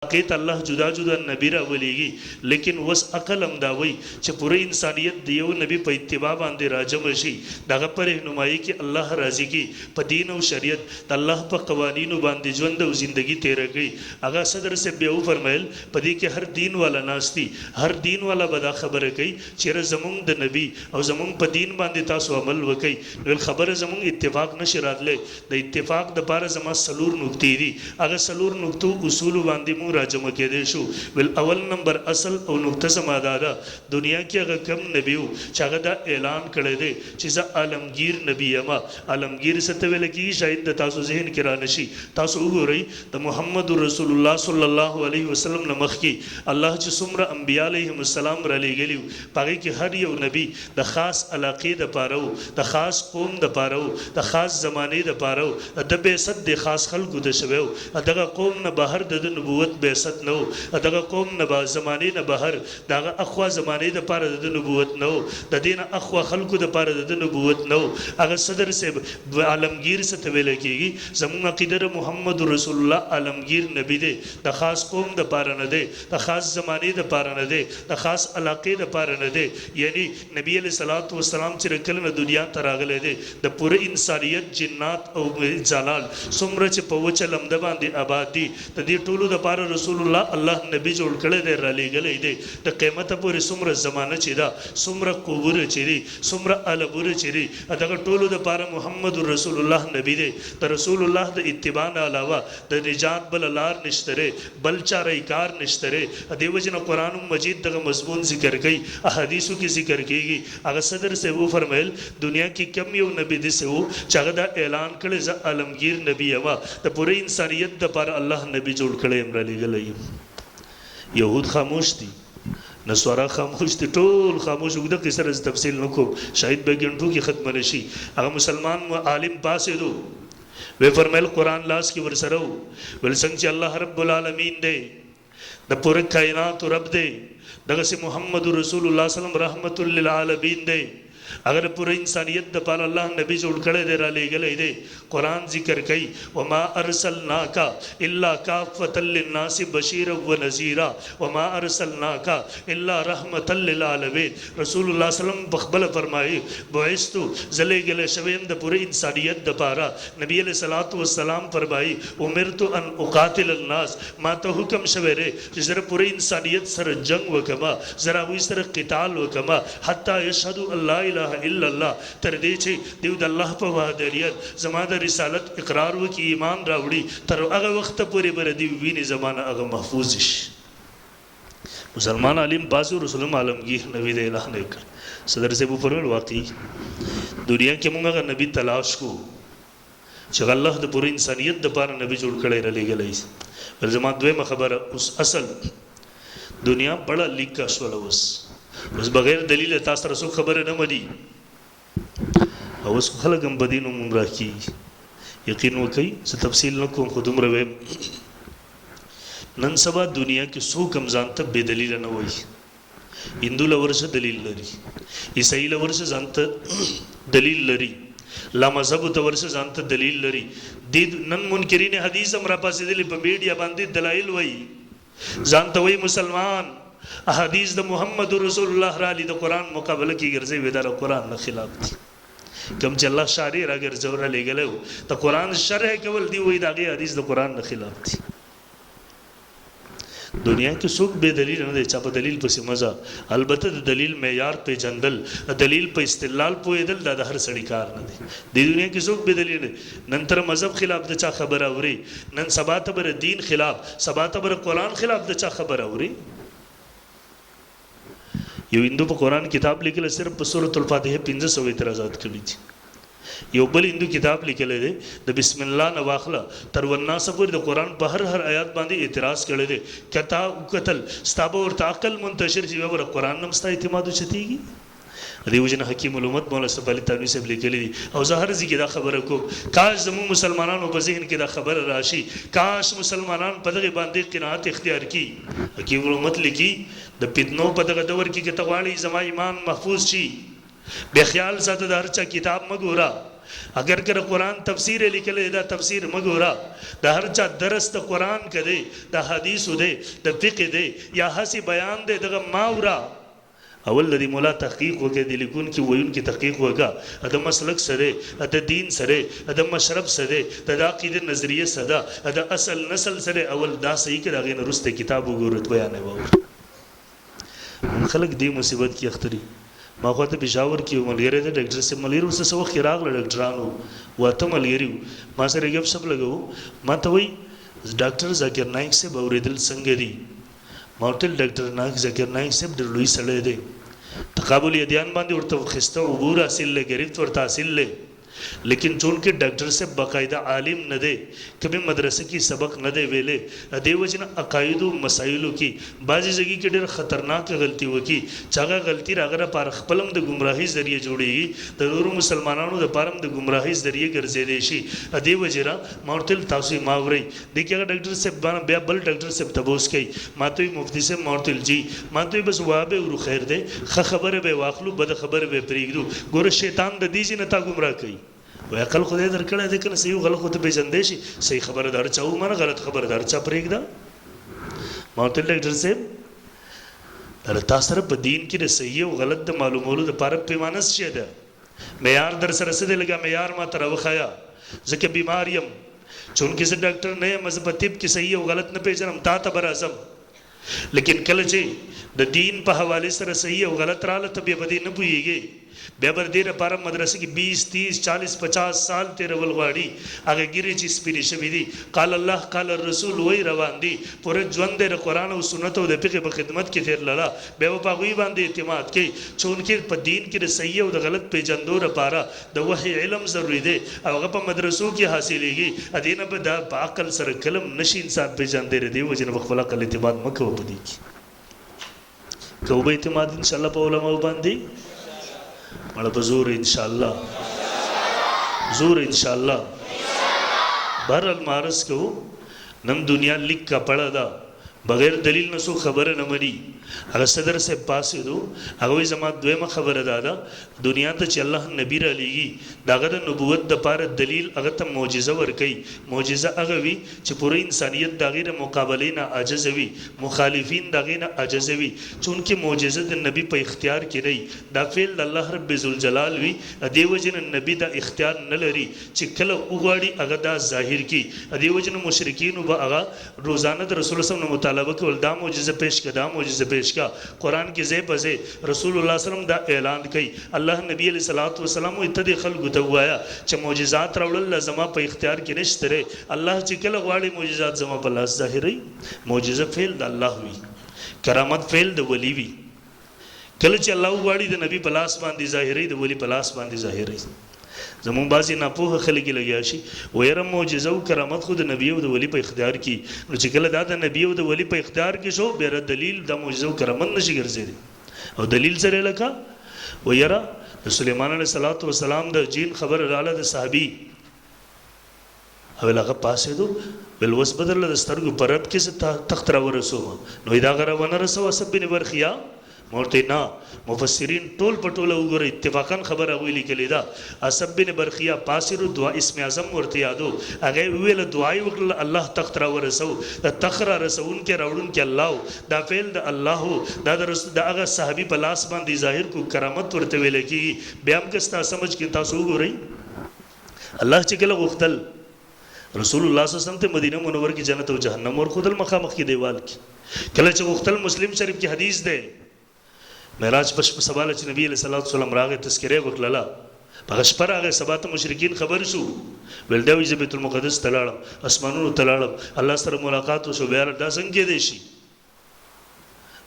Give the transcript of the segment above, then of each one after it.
علاقې ته الله جدا جدا نبي راولېږي، لیکن وس عقل هم دا وایي چې پوره انسانیت د یو نبي په اتباع باندې راجمع شي، د هغه په رهنمایي کې الله راضي کړي، په دین او شریعت، د الله په قوانینو باندې ژوند او زندګي تېره کړي. هغه صدر صاحب بیا وفرمایل، په دې کې هر دین والا ناست دي، هر دین والا به دا خبره کوي چې یاره زمونږ د نبي او زمونږ په دین باندې تاسو عمل وکړئ، نو ویل خبره زمونږ اتفاق نه شي راتلی، د اتفاق د پاره زما څلور نکتې دي، هغه څلور نکتو اصولو باندې مونږ راجمع کېدای شو. ویل اول نمبر اصل او نکته زما دا ده، دنیا کې هغه کوم نبي و چې هغه دا اعلان کړی دی چې زه عالمګیر نبي یم. عالمګیر څه ته ویل کېږي شاید د تاسو ذهن کې رانه شي. تاسو وګورئ د محمد رسول الله صلی الله علیه وسلم نه مخکې الله چې څومره انبیاء علیهم السلام رالېږلي وو په هغې کې هر یو نبي د خاص علاقې د پاره وو، د خاص قوم د پاره وو، د خاص زمانې د پاره وو، د ده بعثت دې خاص خلکو ته شوی وو، د دغه قوم نه بهر د ده نبوت بعثت نه وو، د دغه قوم نه به زمانې نه بهر د هغه اخوا زمانې د پاره د ده نبوت نه وو، د دې نه اخوا خلکو د پاره د ده نبوت نه وو. هغه صدر صاحب عالمګیر څه ته ویل کیږي؟ زموږ عقیده ده محمد رسول الله عالمګیر نبي دی، د خاص قوم د پاره نه دی، د خاص زمانې د پاره نه دی، د خاص علاقې د پاره نه دی، یعنی نبی علیه الصلوة والسلام چې د کله نه دنیا ته راغلی دی د پوره انسانیت جنات او انسانان څومره چې په وچه لمده باندې آباد دي د دې ټولو د پاره رسول الله الله نبی جوړ کړی دی رالیږلی دی د قیامته پورې څومره زمانه چې ده څومره قبور چې دي څومره البور چې دي دغه ټولو د پاره محمد رسول الله نبی دی. د رسول الله د اتباع نه علاوه د نجات بله لار نشته دی، بل چاره کار نشته دی. د دې وجې نه قرآن مجید دغه مضمون ذکر کوي، احادیثو کې ذکر کیږي. هغه صدر صاحب وفرمایل، دنیا کې کوم یو نبي داسې وو چې هغه دا اعلان کړی زه عالمګیر نبي یم، د پوره انسانیت دپاره الله نبي جوړ کړی یم، رالیږلی یم. یهود خاموش دي، نصارا خاموش دي، ټول خاموش. اوږده قصه ده، زه تفصیل نه کوم، شاید به ګنټو کې ختمه نه شي. هغه مسلمان عالم پاڅېدو، وی فرمایل، قرآن لاس کې ورسره وو، ویل څنګه چې الله رب العالمین دی، د پوره کائناتو رب دی، دغسې محمد رسول الله صلی الله علیه وسلم رحمت للعالمین دی، هغه د پوره انسانیت د پاره الله نبی جوړ کړی دی، رالیږلی دی. قرآن ذکر کوي، وما ارسلناک الا کافة للناس بشیرا ونذیرا وما ارسلناک الا رحمة للعالمین. رسول الله صلی الله علیه وسلم په خپله فرمایي، بعثت، زه لېږلی شوی یم د پوره انسانیت دپاره. نبی علیه الصلوة والسلام فرمایي، امرت ان اقاتل الناس، ماته حکم شوی دی چې زه د پوره انسانیت سره جنګ وکړم، زه د هغوی سره قتال وکړم، حتی یشهدوا ان لا اله الا الله، تر دې چې دوی د الله په وحدانیت، زما د رسالت اقرار وکړي، ایمان راوړي، تر هغه وخته پورې به د دوی وینې زما نه هغه محفوظې شي. مسلمان عالم پاسو رسول عالمگیر نبی د اعلان وکړ. صدر صاحب وفرمایل، واقعي دنیا کې موږ هغه نبی تلاش کو چې الله د پوره انسانیت د پاره نبی جوړ کړی را لېږلی. بل زما دویمه خبره، اوس اصل دنیا بڑا لیکا شوله، اوس بغیر دلیل تاسو سره څوک خبره نه مني، او اوس خو خلک هم په دې نوم ګمراه کېږي. یقین وکړئ، زه تفصیل نه کوم، خو دومره وایم، نن سبا دنیا کې څوک هم ځان ته بې دلیله نه وایي. هندو له ورشه دلیل لري، عیسائی له ورشه ځان ته دلیل لري، لا مذهب ته ورشه ځان ته دلیل لري. دې نن منکرین حدیث هم راپاڅېدلي، په میډیا باندې دلایل وایي، ځان ته وایي مسلمان. احادیث د محمد رسول الله رالی د قرآن مقابله کې ګرځي، وي دا د قرآن نه خلاف دي. کوم چې الله شارع راګرځو را لېږلی وو د قرآن شرح کول دی، وایي د هغې حدیث د قرآن نه خلاف دي. دنیا کې څوک بې دلیل نه دی، چا په دلیل پسې مه ځه. البته د دلیل معیار پېژندل، د دلیل په استدلال پوهېدل دا د هر سړي کار نه دی. دې دنیا کې څوک بې دلیل نه دی. نن تر مذهب خلاف د چا خبره اورې، نن سبا ته به د دین خلاف، سبا ته به د قرآن خلاف د چا خبره اورې. یو هندو په قرآن کتاب لیکلی، صرف په سورة الفاتحه 500 اعتراضات کړي دي. یو بل هندو کتاب لیکلی دی، د بسم الله نه واخله تر والناس پورې د قرآن په هر هر آیات باندې اعتراض کړی دی. که تا وکتل، ستا به ورته عقل منتشر شي، بیا به د قرآن نه هم ستا اعتماد اوچتېږي. د دې وجې نه حکیم الامت مولانا اشرف علي تانوي صاحب لیکلي دي، او زه هر ځای کې دا خبره کوم، کاش زموږ مسلمانانو په ذهن کې دا خبره راشي، کاش مسلمانان په دغې باندې قناعت اختیار کړي. حکیم الامت لیکي، د فتنو په دغه دور کې که ته غواړې زما ایمان محفوظ شي، بې خیال ساته، د هر چا کتاب مه ګوره، اګر که د قرآن تفسیر یې لیکلی دی دا تفسیر مه ګوره، د هر چا درس د قرآن که دی، د حدیثو دی، د فقې دی یا هسې بیان دی دغه مه اوره. اول د دې ملا تحقیق وکړه، د لیکونکي ویونکي تحقیق وکړه، د مسلک څه دی، د دین څه دی، د مشرب څه دی، د د عقیدې نظریه څه ده، د اصل نسل څه دی، اول دا صحیح کړه، د هغې نه وروسته کتاب وګوره، بیان یې واوره. مونږ خلک دې مصیبت کې اخته دي. ما خو ته پېښور کې یو ملګری دی ډاکټر صاحب ملګري ورسره څه وخت کې راغله ډاکټران وو واته ملګري وو ما سره یې ګپ شپ لګوو ما ته وایي ډاکټر ذاکر نایک صاحب اورېدل څنګه دي ما ورته ویل ډاکټر نایک ذاکر نایک صاحب ډېر لوی سړی دی تقابل ادیان باندې ورته ښایسته عبور حاصل دی ګرفت ورته حاصل دی لیکن چونکه ډاکټر صاحب باقاعده عالم نه دی کومې مدرسه کی سبق نه دی ویلی د دې وجې نه عقایدو مسایلو کی بعضې ځګي کی ډیره خطرناکه غلطي وکړي چې هغه غلطي د هغه لپاره خپل هم د ګمراهي ذریعه جوړیږي د نورو مسلمانانو لپاره هم د ګمراهي ذریعه ګرځیدی شي د دې وجې نه ما ورته ویل تاسو یې مه اورئ دې کې هغه ډاکټر صاحب باندې بیا بل ډاکټر صاحب تبوس کوي ماته وی مفتي صاحب ما ورته ویل جی ماته وی بس وابه ورو خیر دی ښه خبره به واخلو بده خبره به پریږدو ګوره شیطان د دې ځای نه تا ګمراه کوي وای عقل خدای درکړی دی کنه صحیح او غلط خو ته پیژندی شي صحیح خبره د هر چا ومنه غلط خبره د هر چا پریږده ما ورته ویل ډاکټر صاحب دا تا سره په دین کې د صحیح او غلط د معلومولو لپاره پیمانه څه شی ده معیار در سره څه دی لږه معیار ماته راوښیه ځکه بیمار یم چونکه زه ډاکټر نه یم زه په طب کې صحیح او غلط نه پیژنم تا ته به راځم لیکن کله چې د دین په حواله سره صحیح او غلط رااله ته بیا په دې نه پوهېږې بیا به د دې لپاره مدرسه کې 20 30 40 50 سال تېرول غواړي هغه ږیرې چې سپینې شوې دي قال الله قال الرسول وایي روان دي پوره ژوند دی د قرآن او سنت او د فقې په خدمت کې تېر لره بیا به په هغوی باندې اعتماد کوي چونکه په دین کې د صحیح او د غلط پېژندو لپاره د وحی علم ضروري دی او هغه په مدرسو کې حاصلېږي دې نه به دا په عقل سره کله هم نشي انسان پېژندی د دې وجې نه په خپل عقل اعتماد مه کوه په دې کې کوو به اعتماد ان شاء الله په علماو باندې مړه په زور ان شاء الله زور ان شاء الله بهرحال معرض کوو نن دنیا لیک کپړه ده بغیر دلیل نه څوک خبره نه مني. هغه صدر صاحب پاڅېدو، هغه وایي زما دویمه خبره دا ده، دنیا ته چې الله نبي رالیږي، د هغه د نبوت دپاره دلیل هغه ته معجزه ورکوي، معجزه هغه وي چې پوره انسانیت د هغې د مقابلې نه عاجز وي، مخالفین د هغې نه عاجز وي، چونکه معجزه د نبي په اختیار کې نه وي، دا فعل د الله رب ذوالجلال وي، د دې وجې نه نبي دا اختیار نه لري چې کله وغواړي هغه دا ظاهر کړي، د دې وجې نه مشرکینو به هغه روزانه د رسول الله صلی الله علیه وسلم نه مطالبه کول دا معجزه پیش که دا معجزه پیش که قرآن کې ځای په ځای رسول الله صلی الله علیه وسلم دا اعلان کوي الله نبی علیه الصلاة والسلام وایي ته دې خلکو ته ووایه چې معجزات راوړل لا زما په اختیار کې نشته دی الله چې کله غواړي معجزات زما په لاس ظاهروي معجزه فعل د الله وي کرامت فعل د ولی وي کله چې الله وغواړي د نبی په لاس باندې ظاهروي د ولی په لاس باندې ظاهروي زمون بعضې ناپوهه خلک لګیا شي ویره معجزه او کرامت خو د نبی او د ولی په اختیار کې نو چې کله دا د نبی او د ولی په اختیار کې شو بیا دلیل د معجزه او کرامت نشي ګرځېدی او دلیل سره لکه ویره د سلیمان علیه السلام د جین خبره رااله د صحابي او هغه پاڅېدو ویل اوس به درله د سترګو په رپ کې زه تخت راورسوم نو دا هغه راونه رسوه اسد بن برخیا ما ورته نه مفسرین ټول په ټوله وګوره اتفاقا خبره هغوی لیکلې ده اسد بن برخیا پاڅېدو دعا اسم اعظم ورته یادو هغه یې وویله دعا یې وکړله الله تخت راورسو د تخت را رسوونکی راوړونکی الله دا فعل د الله دا د رسول د هغه صحابي په لاس باندې ظاهر کو کرامت ورته ویل کېږي بیا هم که ستا سمجھ کې تاسو وګورئ الله چې کله غوښتل رسول الله صلی الله علیه وسلم ته مدینه منور کې جنت او جهنم ورښودل مخامخ کې دیوال کې کله چې غوښتل مسلم شریف کې حدیث دی معراج په شپه سبا چې نبی علیه الصلاة والسلام راغی تذکره وکړله په هغه شپه راغی سبا ته مشرکین خبر شو ویل دا وایي زه بیت المقدس ته لاړم اسمانونو ته لاړم الله سره ملاقات وشو بیا دا څنګه کېدی شي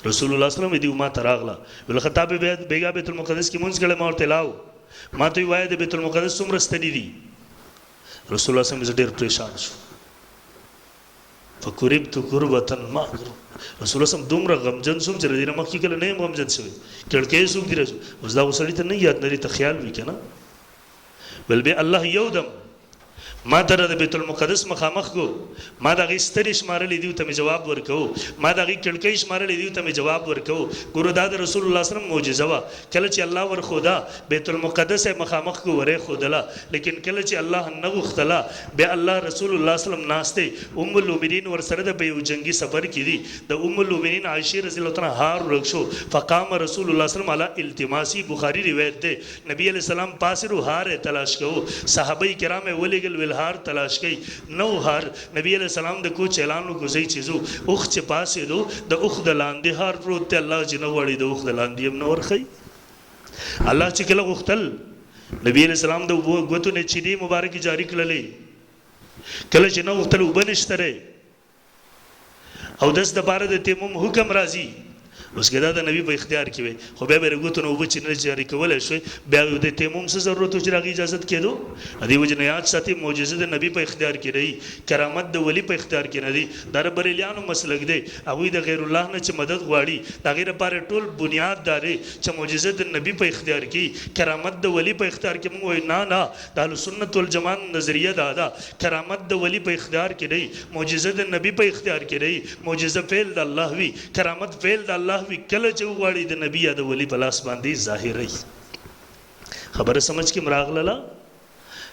رسول الله صلی الله علیه وسلم دی ما ته راغله ویل خطاب بیګا بیت المقدس کې مونږ کړه ما ورته لاو ما ته وایي د بیت المقدس څومره ستنې دي رسول الله صلی الله علیه وسلم ډیر پریشان شو فکربت کربتن ما رسول الله صلی دومره غمجن شوم چې دینه مخکې کله نه یم غمجن شوی کړکۍ څوک دی رسول اوس دا وسړی ته نه یاد نه لري ته خیال وی کنه بل به الله یو دم ما ته د بیت المقدس مخامخ کو، ما د هغې سترې شمارلې دي ته مې جواب ورکو، ما د هغې کړکۍ شمارلې دي ته مې جواب ورکو. ګورو دا د رسول الله صلی الله علیه وسلم معجزه وه. کله چې الله ورښوده بیت المقدس یې مخامخ کو ورې ښودله، لیکن کله چې الله نه غوښتله بیا الله رسول الله صلی الله علیه وسلم ناست دی، ام المؤمنین ورسره ده په یو جنګي سفر کې دي، د ام المؤمنین عایشې رضی الله تعالی هار ورک شو، فقام رسول الله صلی الله علیه وسلم علی التماسي، بخاري روایت دی، نبی علیه السلام پاسرو هار یې تلاش کوو، صحابه کرام یې ولېږل ویل هار تلاش کوي، نه و هار، نبی علیه السلام د کوچ اعلان وکړو ځئ چې ځو، اوښ چې پاڅېدو د اوښ د لاندې هار پروت دی، الله چې نه غواړي د اوښ د لاندې هم نه ورښيي. الله چې کله غوښتل نبی علیه السلام د اوبو ګوتو نه چینې مبارکې جاري کړلې، کله چې نه غوښتل اوبه نشته دی، او دس د پاره د تیمم حکم راځي. اوس که دا د نبی په اختیار کې وي خو بیا به د ګوتو نه اوبه چې نه جاري کولی شوې، بیا د تیمم څه ضرورت و چې د هغې اجازت کېدو؟ د دې وجې نه یاد ساتئ معجزه د نبی په اختیار کې نه کرامت د ولی په اختیار کې نه دی. دا د بریلیانو مسلک دی، هغوی د غیر الله نه چې مدد غواړي د هغې لپاره ټول بنیاد دا دی چې معجزه د نبی په اختیار کې، کرامت د ولی په اختیار کې. موږ وایو نه نه، د اهل سنت والجماعت نظریه دا ده، کرامت د ولی په اختیار کې دی، معجزه د نبی په اختیار کې دی. معجزه فعل د الله وي، کرامت فعل د الله وي، کله چې وغواړي د نبی یا د ولی په لاس باندې ظاهروي. خبره سمجھ کې مراغلله؟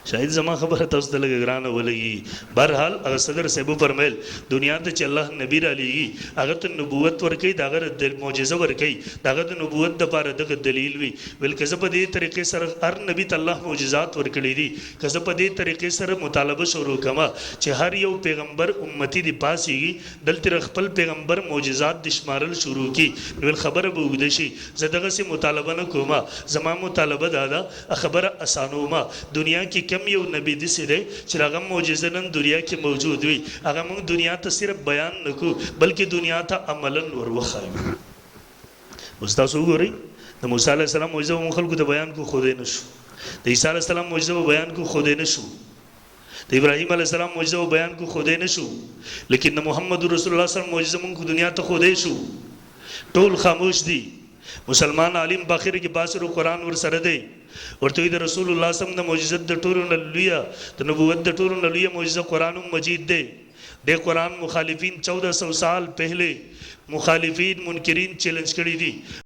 شاید زما خبره تاسو ته لږه ګرانه ولګي. بهرحال هغه صدر صاحب وفرمایل دنیا ته چې الله نبی را لیږي هغه ته نبوت ورکوي، د هغه د معجزه ورکوي، د هغه د نبوت دپاره دغه دلیل وي. ویل که زه په دې طریقې سره هر نبی ته الله معجزات ورکړي دي، که زه په دې طریقې سره مطالبه شروع کړم چې هر یو پیغمبر امتی دې پاڅېږي دلته د خپل پیغمبر معجزات دې شمارل شروع کړي، نو ویل خبره به اوږده شي. زه دغسې مطالبه نه کوم، زما مطالبه دا ده خبره اسانوم، دنیا کې کم یو نبی داسې دی چې د هغه معجزه نن دنیا کې موجود وي، هغه موږ دنیا ته صرف بیان نه کړو بلکې دنیا ته عملا ور وښایو. اوس تاسو وګورئ د موسی علیه السلام معجزه به موږ خلکو ته بیان کړو ښودی نه شو، د عیسی علیه السلام معجزه به بیان کړو ښودی نه شو، د ابراهیم علیه السلام معجزه به بیان کړو ښودی نه شو، لیکن د محمد رسول الله صلی الله علیه وسلم معجزه موږ دنیا ته ښودی شو. ټول خاموش دي. مسلمان عالم په اخر کې باسرو قرآن ورسره دی، ورته وایي د رسول الله صلی الله علیه وسلم د معجزت د ټولو نه لویه، د نبوت د ټولو نه لویه معجزه قرآن مجید دی. د قرآن مخالفین 1400 سال پهلې مخالفین منکرین چیلنج کړي دي.